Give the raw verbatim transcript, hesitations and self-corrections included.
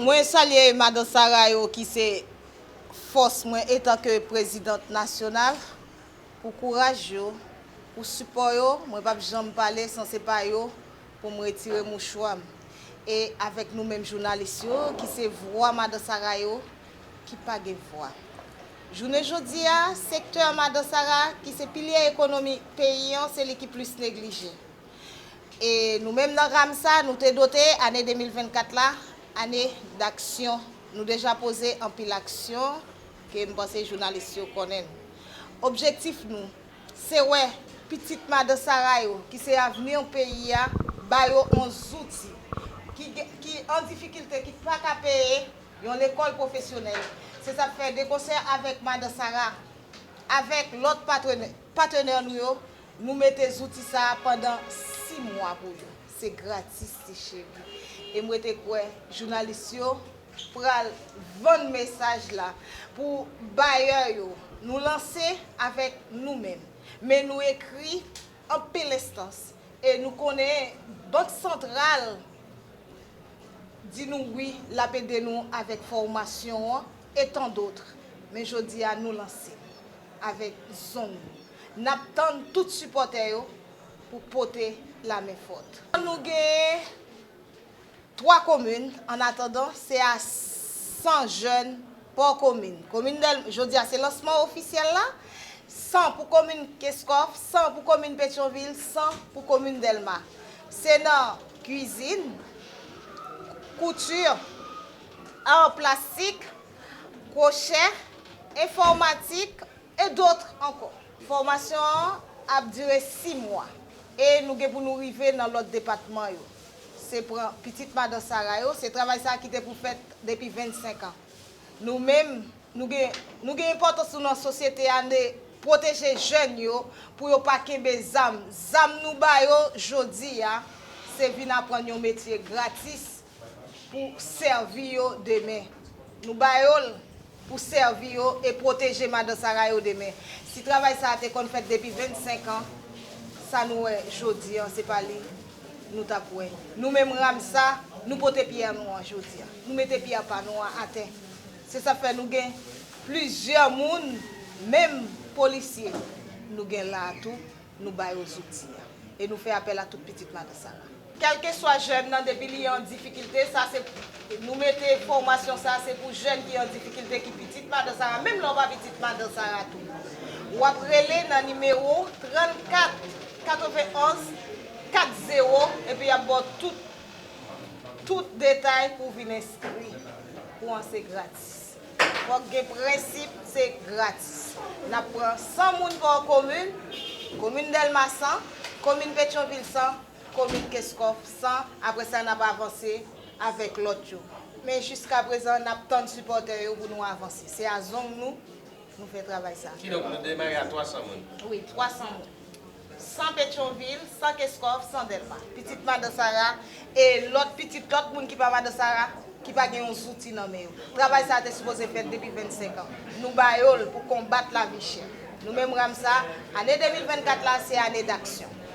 Mwen salye madan Sara yo ki se fòs mwen etanke prezidant nasyonal, pou kouraj yo, pou sipò yo. Mwen p ap janm pale san se pa yo pou m retire mouchwa m. E avèk nou menm jounalis yo ki se vwa madan Sara yo ki pa gen vwa. Jounen jodi a, sektè madan Sara ki se pilye ekonomi peyi an, se li ki plis neglije. E nou menm nan ram sa, nou te dote ane de mil vennkat la, ane daksyon. Nou deja poze anpil aksyon ke m panse jounalis yo konnen. Objektif nou, se wè pitit madan Sara yo, ki se avni peyi a, ba yo yon zouti, ki, gen- ki an difikilte, ki pa ka peye yon lekòl pwofesyonèl. Se sa k fè de konsè avèk madan Sara, avèk lòt patrenè, patrenè nou yo, nou mete zouti sa a pandan sis mwa pou yo. Se gratis, ti cheri. E m rete kwè jounalis yo pral vann mesaj la pou bayè yo. Nou lanse avèk nou menm, men nou ekri anpil enstans e nou konnen Bank Santral di nou wi, l ap ede nou avèk fòmasyon an e tan dòt. Men jodi a nou lanse avèk zong nou. N ap tann tout sipòtè yo pou pote lamen fòt. Nou gen twa komin, an atandan, se a san jèn pa komin. Komin Dèl, jodi a se lansman ofisyèl la. San pou komin Keskòf, san pou komin Petyonvil, san pou komin Dèlma. Se nan kwizin, kouti, ar plastik, kwochè, enfòmatik e dòt ankò. Fòmasyon an ap dire sis mwa e nou gen pou nou rive nan lòt depatman yo. Se pran pitit madan Sara yo, se travay sa a ki te pou fèt depi vennsenk an. Nou menm, nou gen, nou gen enpòtans nou nan sosyete a, de pwoteje jèn yo pou yo pa kenbe zam. Zam nou ba yo jodi a, se vin aprann yon metye gratis pou sèvi yo demen. Nou ba yo l pou sèvi yo e pwoteje madan Sara yo demen. Si travay sa a te konn fèt depi vennsenk an, sa nou wè jodi a, se pa li nou t ap wè. Nou menm ram sa, nou pote pyè nou an jodi a. Nou mete pyè pa nou an atè. Se sa fè nou gen plizyè moun, menm polisye, nou gen la a tou, nou ba yo zouti a. E nou fè apèl a tout pitit madan Sara. Kèlkeswa jèn nan, depi li an difikilte, sa se, nou mete fòmasyon sa, se pou jèn ki an difikilte, ki pitit madan Sara, menm lè w pa pitit madan Sara tou. W ap rele nan nimewo trannkat katrevenonz kat zewo, epi y ap ba w tout, tout detay pou w vin enskri. Kou an se gratis. Fòk gen prensip, se gratis. N ap pran san moun pa komin, komin Dèlma san, komin Petyonvil san, komin Keskòf san, apre sa n ap avanse avèk lòt yo. Men jiskaprezan, n ap tann sipòtè yo pou nou avanse. Se a zong nou, nou fè travay sa. Kidonk, nou demare a twa san moun. Wi, twa san moun. San Petyonvil, san Keskòf, san Dèlma. Pitit madan Sara e lòt pitit lòt moun ki pa madan Sara, ki pa gen yon zouti nan men yo. Travay sa a te sipoze fèt depi vennsenk an. Nou ba yo l pou konbat lavi chè. Nou menm ram sa, ane de mil vennkat la, se ane daksyon.